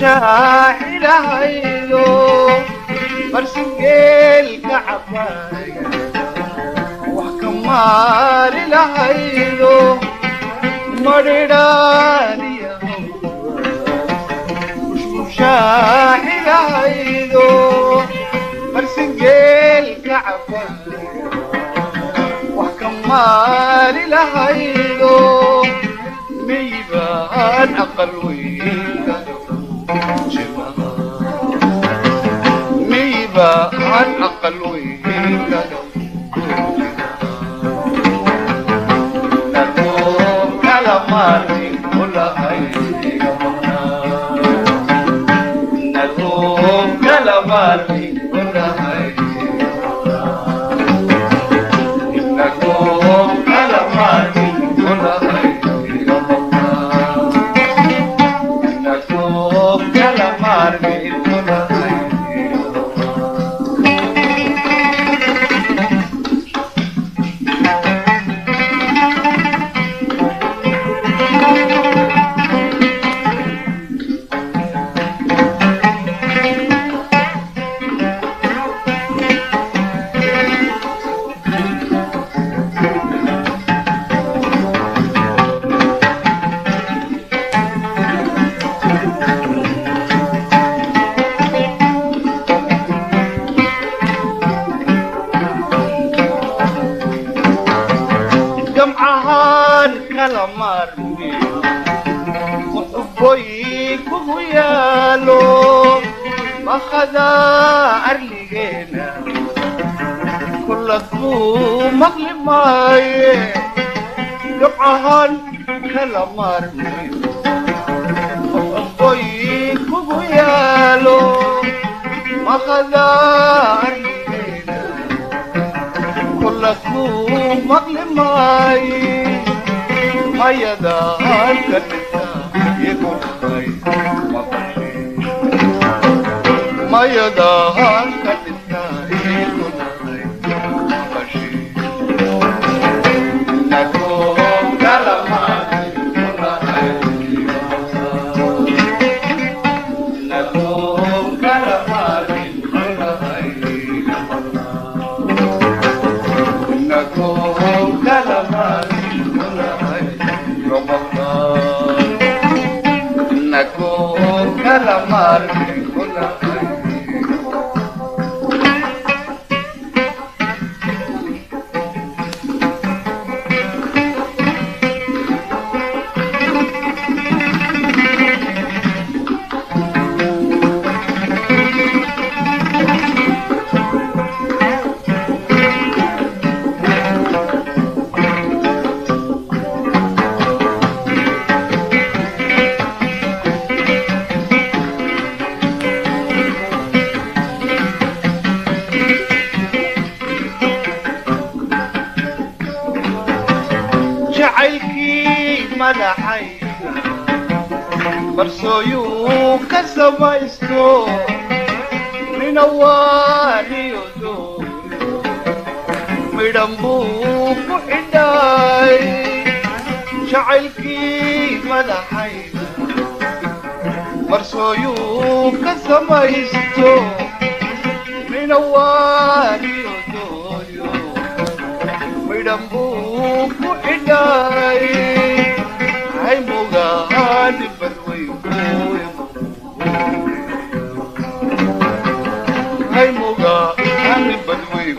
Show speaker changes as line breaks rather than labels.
Mushaaxilahaydo marsingeelka cabaya wax ka maali lahaydo madhidhaaniya mushaaxilahaydo marsingeelka cabaya wax ka maali lahaydo miyibaan aqal weynka miyibaan aqal weynka Gamcahaan kala maarmi muxuboy kugu yaalo makhadaa arligeena kula kuu maqli maaye gamcahaan kala maarmi muxuboy kugu yaalo makhadaa arligeena kula kuu maqli maaye mayadaan ka dhintaa igu dhahay mayadaan ka dhintaa igu dhahay maqashe inagoo kala maarmin kala maarmin inagoo kala maarmin inagoo kala maarmin. Jacaylkii madaxayga marsooyuu ka samaysto minawaaniyo dooyo midhan buu ku xidhay. Jacaylkii madaxayga marsooyuu ka samaysto minawaaniyo dooyo midhan buu ku xidhay. Haymugaani badway haymugaani badway.